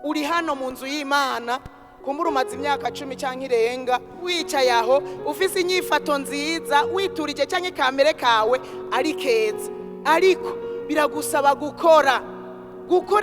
Uri hano mu nzu y'Imana, kumbura umaze imyaka 10 cyangwa irenga wicaye aho, ufise inyifato nziza, witurije cyangwa ikamere kawe ari keza, ariko biragusaba gukora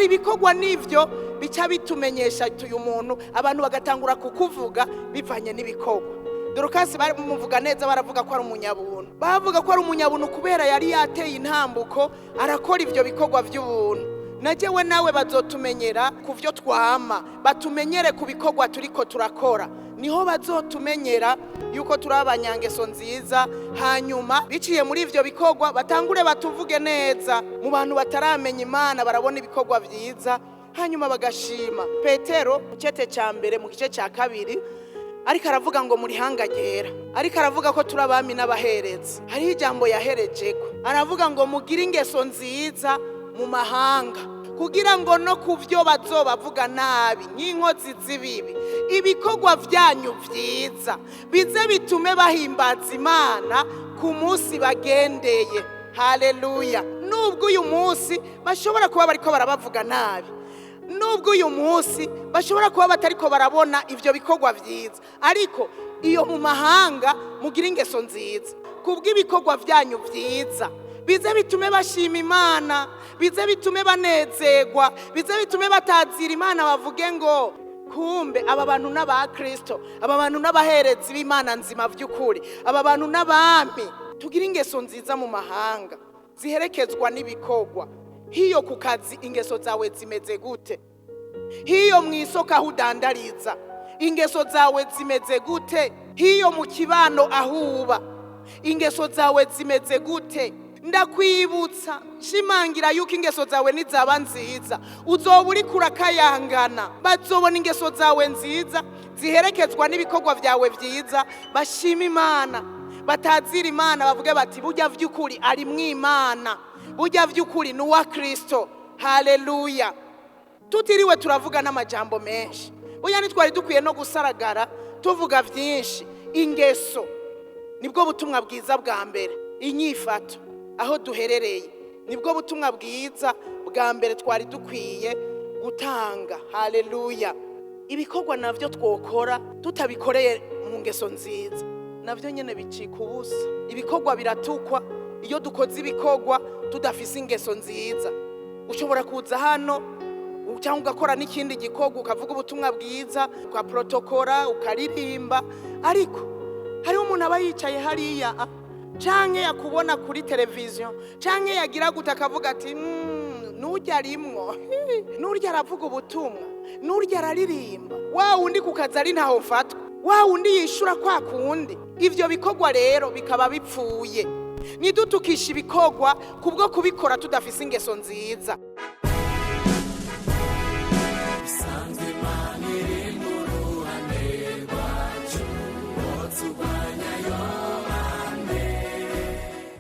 ibikorwa. N'ibyo bica bitumenyesha uyu muntu, abantu bagatangura kukuvuga bivanye n'ibikorwa. Dorukasi bamuvuga neza, baravuga ko ari umunyabuntu. Bavuga ko ari umunyabuntu kubera yari yateye intambuko, arakora ibyo bikorwa by'ubuntu. Najyewe nawe bazotumenyera ku byo twama, batumenyere ku bikorwa turiko turakora. Niho bazotumenyera yuko turi abanyangeso nziza. Hanyuma biciye muri ivyo bikorwa batangure batuvuge neza mu bantu bataramenya Imana. Barabona ibikorwa byiza, hanyuma bagashima. Petero mu cete cya mbere, mu gice cya kabiri, ariko aravuga ngo muri hanga ryera, ariko aravuga ko turi abami n'abaherezi. Hariho ijambo yaherejeko, aravuga ngo mugire ingeso nziza mu mahanga, kugira ngo no ku byo bazobavuga nabi nk'inkozi z'ibibi, ibikorwa byanyu byiza bize bitume bahimbaza Imana ku munsi bagendeye. Haleluya! Nubwo uyu munsi bashobora kuba bariko barabavuga nabi, nubwo uyu munsi bashobora kuba batariko barabona ibyo bikorwa byiza, ariko iyo mu mahanga mugira ingeso nziza, kubw'ibikorwa byanyu byiza bize bitume bashima Imana, bize bitume banezerwa, bize bitume batazira Imana, bavuge ngo kumbe aba bantu n'aba Kristo, aba bantu n'abaherezi b'Imana nzima by'ukuri, aba bantu n'abami. Tugire ingeso nziza mu mahanga ziherekezwa n'ibikorwa. Hiyo ku kazi ingeso zawe zimeze gute? Hiyo mu isoko aho udandariza ingeso zawe zimeze gute? Hiyo mu kibano aho uba ingeso zawe zimeze gute? Ndakwibutsa, shimangira yuko ingeso zawe nizaba nziza, uzoba uriko urakayangana. Bazobona ingeso zawe nziza ziherekezwa n'ibikorwa byawe byiza, bashima Imana, batazira Imana, bavuge bati burya vy'ukuri ari mw'Imana, burya vy'ukuri ni uwa Kristo. Haleluya! Tutiriwe turavuga n'amajambo menshi, burya ntitwari dukwiye no gusaragara tuvuga byinshi. Ingeso nibwo butumwa bwiza bwa mbere. Inyifato aho duherereye nibwo butumwa bwiza bwa mbere twari dukwiye gutanga. Haleluya! Ibikorwa navyo twokora tutabikoreye mu ngeso nziza, navyo nyene bicika ubusa. Ibikorwa biratukwa iyo dukoze ibikorwa tudafise ingeso nziza. Ushobora kuza hano cyangwa ugakora n'ikindi gikorwa, ukavuga ubutumwa bwiza, ukaprotokora, ukaririmba, ariko hariho umuntu aba yicaye hariya canke yakubona kuri televiziyo canke yagira gute, akavuga ati "Nurya arimwo, nurya aravuga ubutumwa, nurya araririmba, wa wundi ku kazi ari ntaho mfatwa, wa wundi yishura kwa kundi." Ivyo bikorwa rero bikaba bipfuye. Ntidutukishe ibikorwa kubwo kubikora tudafise ingeso nziza.